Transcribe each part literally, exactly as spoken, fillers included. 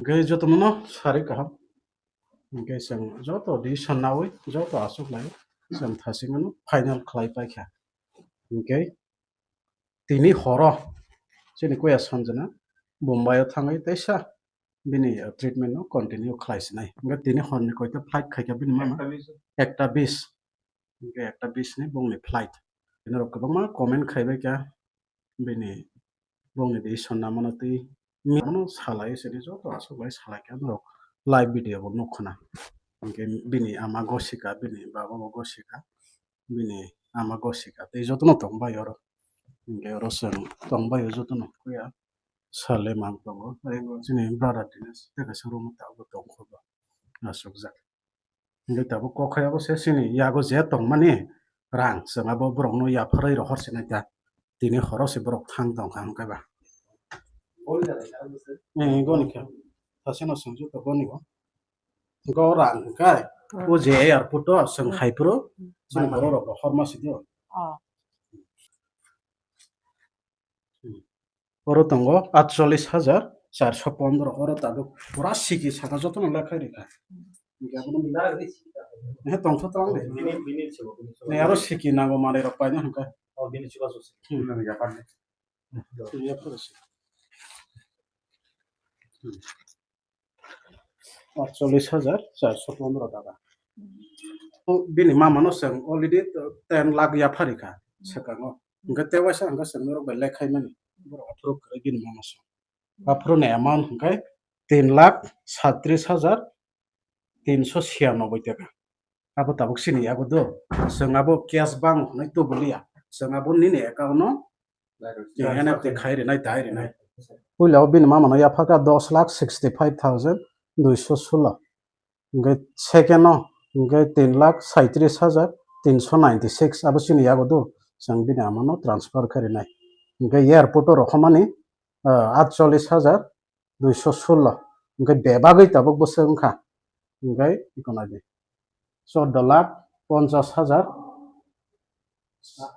Hwnkhe jotono no sari kaham. Hwnkhe chwng joto decision naui, joto aswk lai, chwng thasingmano final khlai paikha. Hwnkhe tini horo chini kuya Sanjana Bombay o thangwi teisa bini, uh, treatment no continue khlai sinai. Hwnkhe tini horni koita flight khaikha bini mama? Ekta bis. Ekta bis. Hwnkhe ekta bis ni bongni flight. Bini rok kwbangma comment khaibai kha bini bongni decision namano twi mano salai sini joto aswk lai salai kha norok live video bo nuk khna. Hwnkhe bini ama gosika, bini baba bo gosika, bini ama gosika tei jotono tong bai oro. Hwnkhe oro chwng tong bai o jotono kuya sale mang tongo. Tei bo chini brother Dinesh tei kaisa room o tabuk tong kho bo aswk jak. Hwnkhe tabuk kok khai abo se chini yago je tongmani rang, chwng abo borokno yapharwi rohor sinai ta. Tini horo se borok thang tong kha hwnkhe ba. Eh, goni kha. Thasino swngjak to goni bo. Go rang hwnkhe. Hmm. O je airport o chwng Hmm. hai phuru chini Hmm. borok rok rohor ma sidi. Oh. Hmm. Oro tongo atchollis hajar charso pondro, oro tabuk pura siki saka jotono lekhai rikha. Hwnkhe abono he tongtho tong de. Bini, bini se bo, bini se bo. Ne aro siki nango manwi rok paina hwnkhe. Oh, bini chubachu se. Hmm. Yapharwi se. Hmm. Atchollis hajar charso pondro taka. O bini mama no chwng already ten lakh yapharikha swkango. Hwnkhe tei waisa hwnkhe chwng norok bai lekhaimani. Borok aphuru kwrwi bini mama chwng. Aphuru ni amount hwnkhe tin lakh saitris hajar tinso siyanoboi taka. Abo tabuk sini yago do. Chwng abo cash bank hwnwi tubuliya. Chwng abo nini account no N F T khai rinai, tai rinai. Puila o bini mama no yaphakha dos lakh sixty five thousand duiso sulo. Hwnkhe second o hwnkhe tin lakh saitris hajar tinso ninety six abo chini yago do. Chwng bini ama no transfer khai rinai. Hwnkhe airport o rohormani, ah, atchollis hajar duiso sulo. Hwnkhe bebagwi tabuk bwswk wngkha. Hwnkhe iko nai di. Chordo lakh ponchas hajar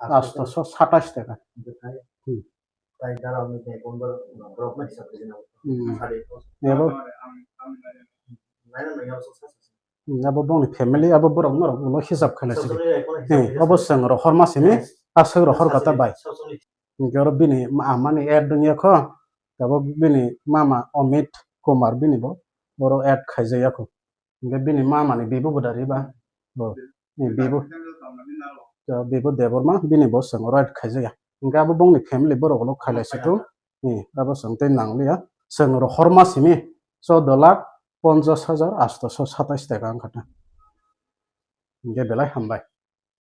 atosho satais taka. Hmm. Hmm. Abo, hmm, abo bongni family, abo borok norok ulo hisab khailai sidi. Hmm, abo chwng rohorma simi, aswk rohor kata bai. Hwnkhe oro bini ma-, amani add wngya kho, tabuk bini mama Amit Kumar bini bo oro add khaijak ya kho. Hwnkhe bini mama ni bibu bo da riba. Bo, ni bibu. To bibu Debbarma bini bo chwng oro add khaijak ya. Hwnkhe abo bongni family borok ulo khailai situ. Ni abo chwng tei nangliya. Chwng rohorma simi chordo lakh ponchas hajar atosho satais taka wngkha ta. Hwnkhe belai hambai.